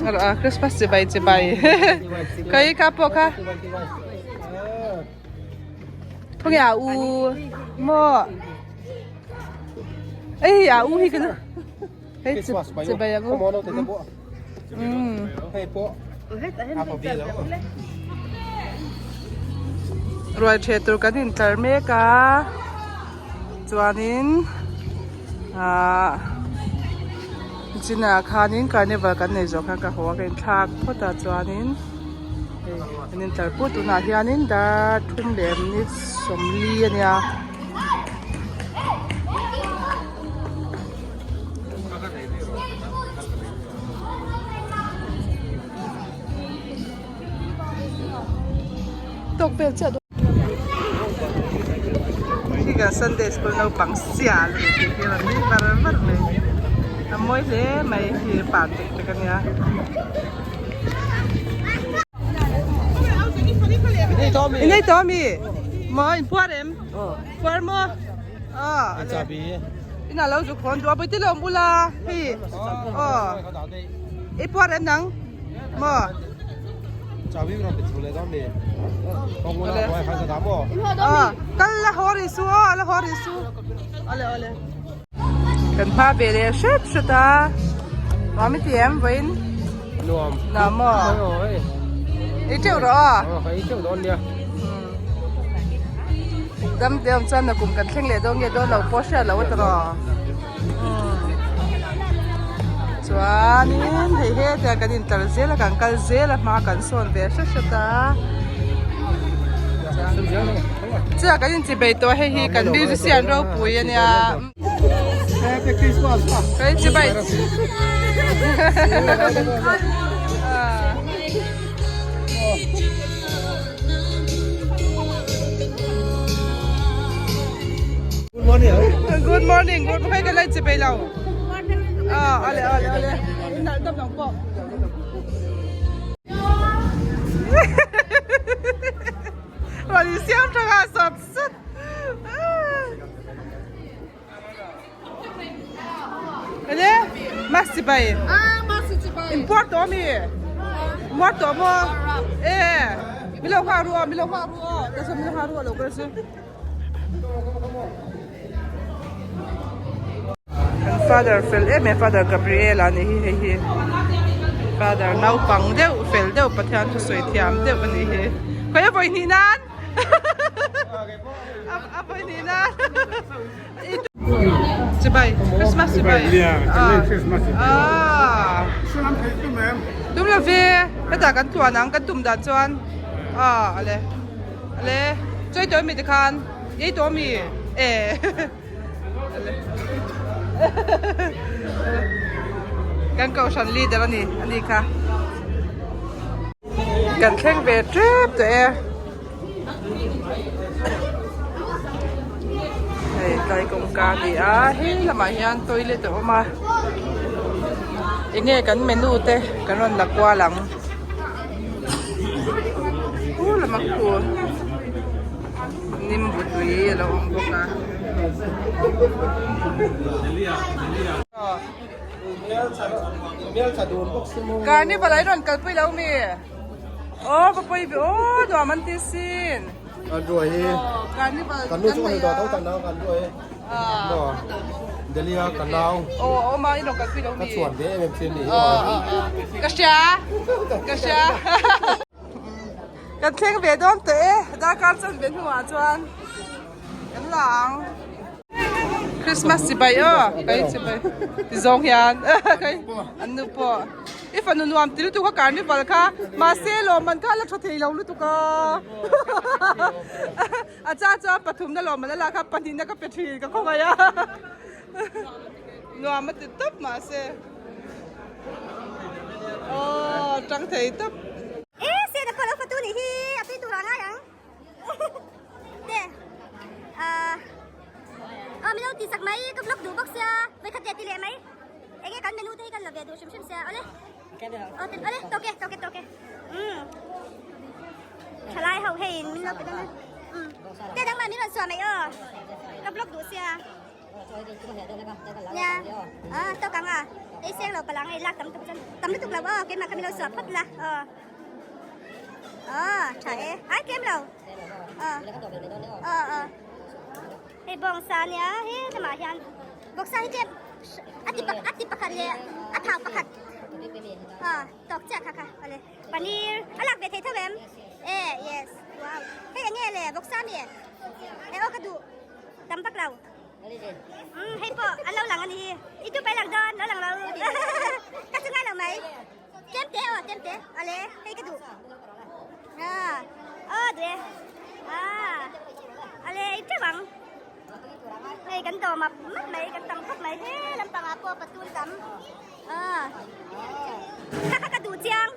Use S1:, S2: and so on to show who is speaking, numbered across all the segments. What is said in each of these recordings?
S1: A Christmas chibai chibai. Kai ka pawh kha. Khawnge a u maw. Ei a u hi ka hei chibai ang u. Ruai ṭhe tur kan intlar mek a chuanin ahh chinah khanin carnival kan nei zawh khan ka haw a ka inthlak phawt a chuanin hei kan intlar put tunah hianin dar thum leh minute 40 a nia. Tawk vel chiah dawn. Khi kan Sunday school naupang sial a ni tih hi a rawn nui var var mai. A mawi hle mai hi pa tek tek a nia. Inei tawh ami? Maw inphuar em? Phuar maw? Aw a le. Inah lo zuk hawn duh a pawiti lo awm ula hei aw i puar em nang maw aw kal la haw rih su aw la haw rih su awle awle kan hma ve leh hret hret a nuam i ti em vawiin
S2: nuam
S1: nuam maw i teuh rawh aw
S2: aw ka ei teuh dawn nia.
S1: Dam te awm chuan nakum kan thleng leh dawn nge dawn lo pawh hriat loh a tawh chuanin hei hetia kan intlar zel a kan kal zel a hma kan sawn ve hret hret a chiah kan inchibei tawh a hei hi kan musician ropui a nia.
S2: Happy Christmas.
S1: Kan inchibei.
S2: Good morning.
S1: Good morning. Good morning. Cái này chị bày lâu. À, ale ale ale. Nal dam dam po. Rồi siam thanga sat sat. Ene mas chibai.
S3: Ah, mas chibai.
S1: Import to mi. Muar to mo. Eh. Milo kha ru milo kha ru ta so milo kha ru lo kar su. Kan father fel em em father Gabriel a ni hi hei hi. Father naupang deuh fel deuh Pathian thusawi thiam deuh a ni hi. Khawi a vawi hnih nan. A vawi hnih nan. Chibai Christmas chibai. Ah. Tum lo ve. Heta kan tluan ang kan tum dan chuan. Ah ale. Ale. Chawi tawh mi tikhan. Ei tawh mi. Eh. Ale. Kan kohhran leader ani ani kha. Kan thleng ve tep tawh e. Hei tlai kawngka a ni a hei lamah hian toilet a awm a enge kan menu te kan rawn la kual ang hu lama khu nimbu tui a lo awm bawk a. Carnival ah i rawn kalpui lo mi? Aw ka pawi ve aw nuam an ti sin.
S2: Kan ruai hi.
S1: Carnival
S2: kan nu chu kan dah tho tak na kan ruai hi. Maw Delhi a ka nau.
S1: Aw aw ma i rawn kalpui lo mi?
S2: Ka chhuan ve em em thin ni.
S1: Ka hria ka hria. Kan thleng ve dawn tawh e darkar chuan ve hnuah chuan kan la ang. Christmas chibai aw kai chibai ti zawng hian kai an nu pawh i fanu nuam ti lutuk a carnival kha mahse lawmman kha la tha thei lo lutuk a a cha chuan pathumna lawmman a lak kha pahnihna ka pe thin ka khawngaih a nuam a ti tawp mahse aw tang thei tawp.
S3: E se na khaw lo fatu nih hi a tui tur ah ngai ang. Te ah aw min lo ti sak mai ka vlog duh bawk sia vawikhat leh ti leh mai enge kan menu te hi kan la ve duh hrim hrim sia awle aw te awle tawk e tawk e tawk e umm thalai ho hei in min lo pe dawn a umm te dang mah min rawn suah mai aw ka vlog duh sia nia ah tawk ang a. Ei seng lo palang ei lak tam tuk chuan tam lutuk lo aw keimah kha min lo suah phawt la aw aw tha e ai tlem lo aw aw aw hei bawngsa ania he lamah hian bawksa hi tlem a ti a ti pakhat leh a thau pakhat aw tawk chiah kha kha awle paneer a lak ve thei tho em e yes wow hei enge le bawksa mi e aw ka duh tam vak lo. Umm hei pawh an lo lang a ni hi i tu pai lang dawn lo lang lo ka chu ngai lo mai tlem te aw tlem te awle hei ka duh a aw duh e a awle i teuh ang hei kan dawm map map mai kan tam khawp mai he lampang ah pawh patun tam a kha kha ka duh chiang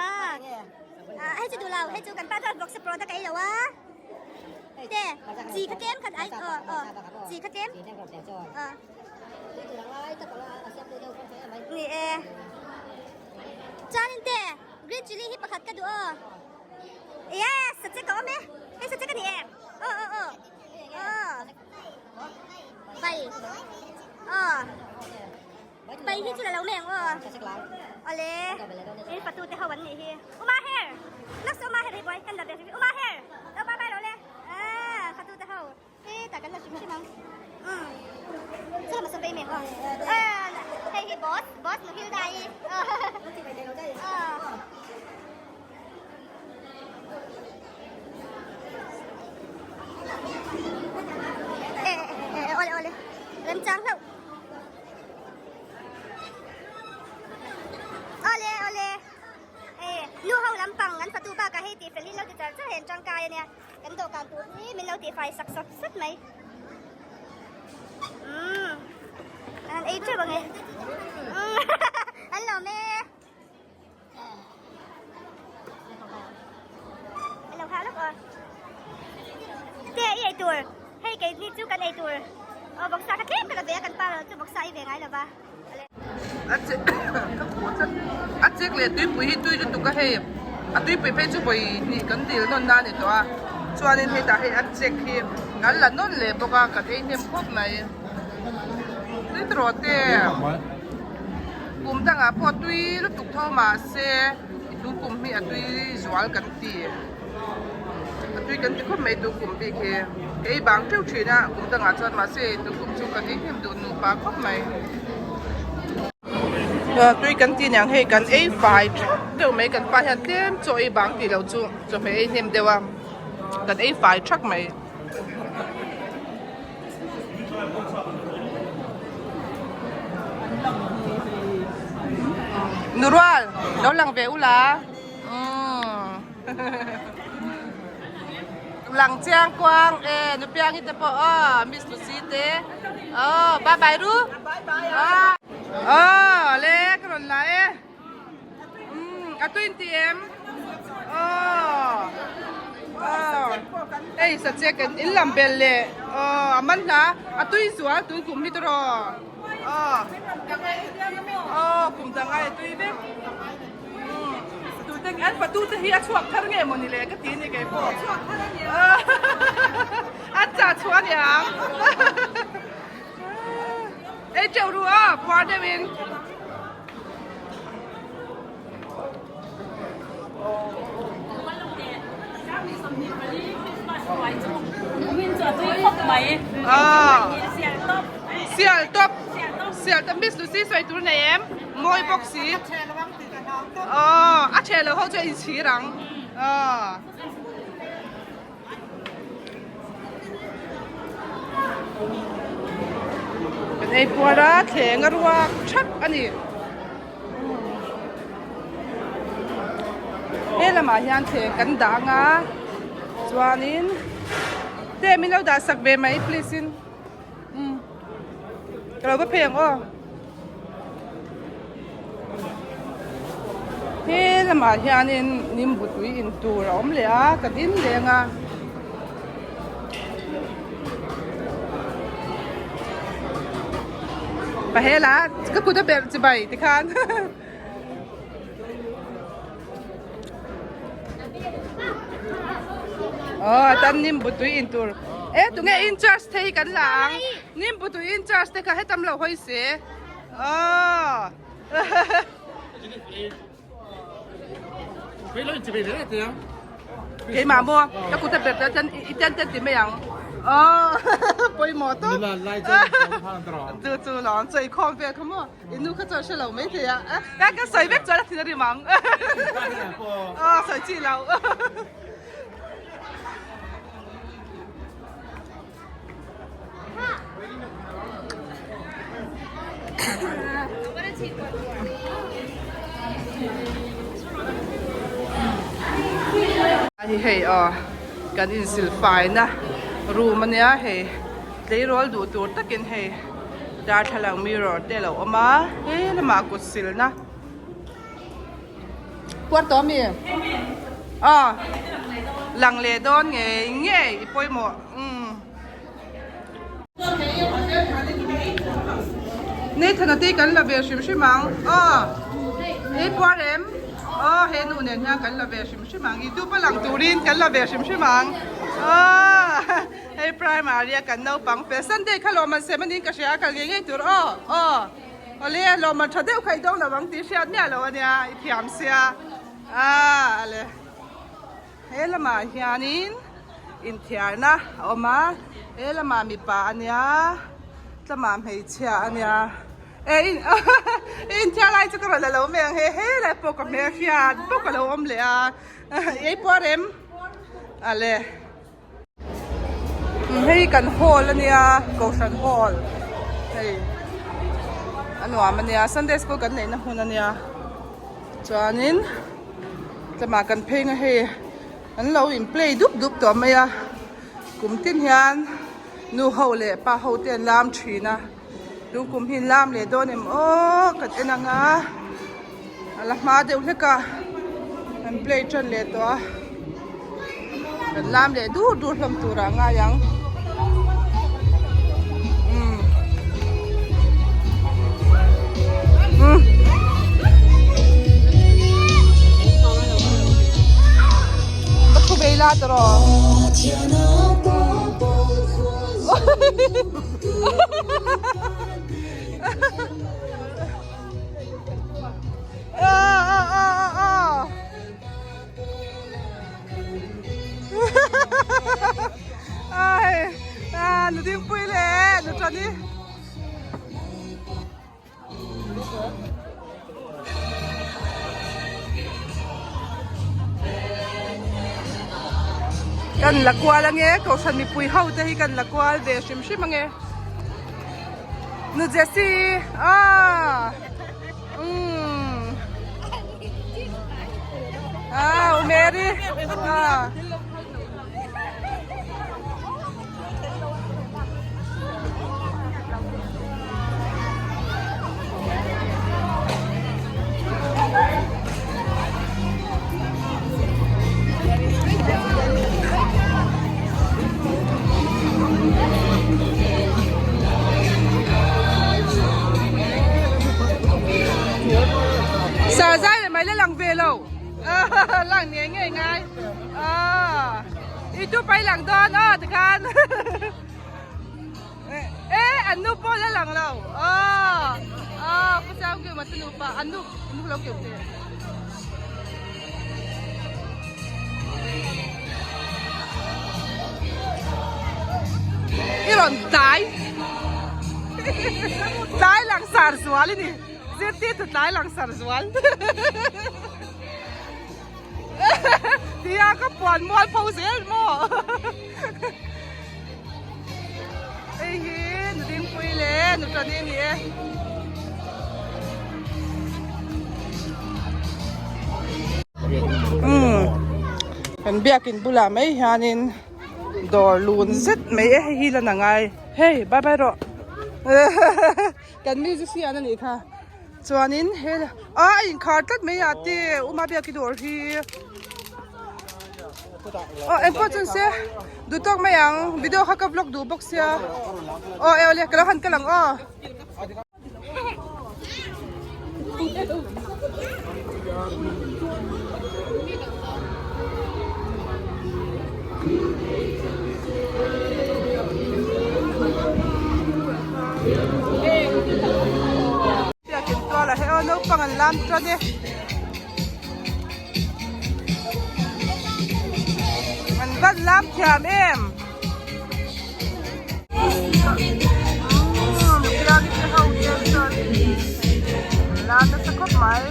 S3: a hei chu duh lo hei chu kan pa chuan vawksa product a ei lo a. Te, chi kha tlem khat ai, aw, aw, chi kha tlem. Aw. Ni e. Chuanin te, green chilli hi pakhat ka duh aw. Yes, sa che ka awm e. Hei sa che ka ni em. Aw, aw, aw. Aw. Bai. Aw. Bai hi chu la lo mai ang aw. Awle. Hei fatu te ho an nih hi. Uma her. Lak uma her hi boy kan la ve hrim Uma her. Lo bye bye lo le. Ah fatu te ho. He ta kan la hrim hrim ang. Um. Chu la ma bei mai ang aw. Ah hei hi boss boss nu hil dai. Ah. Eh eh eh ole ole. Rem chang hlauh. Awle awle hei nu ho lampang an fatu bakah hei tih fel hi lo ti char char hian tangkai ania kan dawhkan tur hi min lo tihfai sak sawt sawt mai umm an ei teuh ang e umm an lawm e an lo hah lawk aw te i ei tur hei kei ni chu kan ei tur aw vawksa kha tlem ka la ve a kan pa chu vawksa i ve ngai lo va
S1: a che ka khaw tlat a chek leh tuipui hi tui lutuk a hei a tuipui phei chu vawi hnih kan dil nawn na a ni tawh a chuanin hetah hei a chek hi kan la nawn leh bawk a kan ei hnem khawp mai tui tawh te. Kum dangah pawh tui lutuk tho mahse i tun kum hi a tui zual kan ti. A tui kan ti khawp mai tun kum bik hi. Ka ei bang teuh thin a kum dangah chuan mahse tun kum chu kan ei hnem duh nupa khawp mai. Tui kan ti niang hei kan ei fai thap deuh mai kan pa hian tlem chaw ei bang tih loh chu chawhmeh ei hnem deuh a kan ei fai thak mai. Nurual, lo lang ve ula. Lang chiang kuang e nu piang hi te pawh aw Miss Lucy te aw bye bye ru. Aw le ka rawn la e. A tuin ti em? Aw. Aw. Ei sa che kan in lam bel le. Aw, a man hla. A tui zual tui kum hi tawh. Aw. Aw, kum dang ai tui vek. Tu te an patu te hi a chhuak thar nge maw ni le ka ti ni kei pawh. Chhuak thar a ni. An cha chhuah a niang. Ei teuh ru a, phuar deuhin. Sial tawp sial tawp miss Lucy sawi tur nei em mawi bawk si a ṭheh lo ho chu a inchhir ang. Kan ei puar a thleng a ruak thap a ni. He lamah hian thleng kan dah ang a chuanin te min lo dah sak ve mai please in umm ka lo va phei ang aw. He lamah hianin nimbu tui in tur a awm leh a ka din leng a. Pahela ka kut a berh chibai tikhan. Aw tan nimbu tui in tur e tunge in charge te hi kan la ang nimbu tui in charge te kha hetam lo hawi se. Aw. Keimah maw ka kut a bet a chuan i ten ten ti mai ang. Aw pawimawh tawp. Chu chu lawm chaw i khawm vel kha maw i nu kha chuan hre lo mai thei a. Ka sawi vek chuan a thin a rim ang. Aw sawi chi lo. Hi hei aw kan insilfaina room ania hei tleirawl duh tur takin hei darthlalang mirror te a lo awm a he lamah kut silna Puar tawh ami? Aw lang leh dawn ngei ngei i pawimawh umm. Nathan-a te kan la ve hrim hrim ang aw hei puar em aw he nu nen hian kan la ve hrim hrim ang youtube a lang turin kan la ve hrim hrim ang aw hei primary a kan naupang fel Sunday kha lawm an sem anin ka hria a kal ngei ngei tur aw aw. Awle lawmman tha deuh kha i dawng lo ang tih hriat miah lo ania i thiam sia ah ale he lamah hianin inthiarna a awm a he lamah mipa ania tlamah hmeichhia ania e in i inthiar lai chu ka rawn la lo mai ang he he lai pawh ka hmel hriat bawk a lo awm leh a ei pawh a rem ale. Hei kan hall ania kohhran hall hei a nuam ania sunday school kan neihna hmun ania chuanin tlema kan phei nga hei an lo in play dup dup tawh mai a kum tin hian nu ho leh pa ho te an lam thin a tun kum hi an lam leh dawn em aw kan en ang a a la hma deuh hlek a an play tan leh tawh a kan lam leh dur dur hlawm turah a ngai ang umm umm ka thu ve ila tawh Ai, nu ding pui le, nu tani. Kan la kual ange, kohhran mipui ho te hi kan la kual ve hrim hrim ange. Nu Jessie, ah, umm. Ah, U Mary, ah. Sir zai leh mai la lang ve lo lang ngei ngei ngai i tu pai lang dawn aw tikhan e an nu pawh la lang lo aw aw pu chang keuh ma tu nupa an nu nu lo keuh te. I rawn tlai tlai lang sar zual i ni zirtir tu tlai lang sar zual tia ka puan mual pho zel maw hei hi nu dingpui leh nu tani a ni e. Umm kan biakin bulah mai hianin dawr lun zet mai e hei hi lan a ngai hei bye bye rawh kan musician a nih kha chuanin he ah a inkhar tlat mai ah te uma biaki dawr hi aw engpawh chu ni se duh tawk mai ang video kha ka vlog duh bawk sia aw e awle ka lo han kal ang aw. lam tan e. An van lam thiam em. Umm te ho hian chuan an lam nasa khawp mai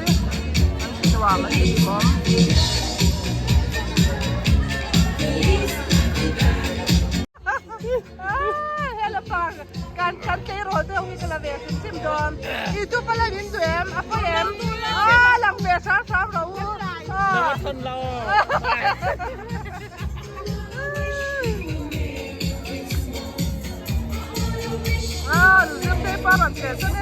S1: an ti nuam an ti hlimawm. Kan kan tleirawl deuh hi ka la ve hrim hrim dawn. YouTube a la min duh em? A pawi em? A lang ve hram hram rawh u. A zirtirpa rawn che chuan e.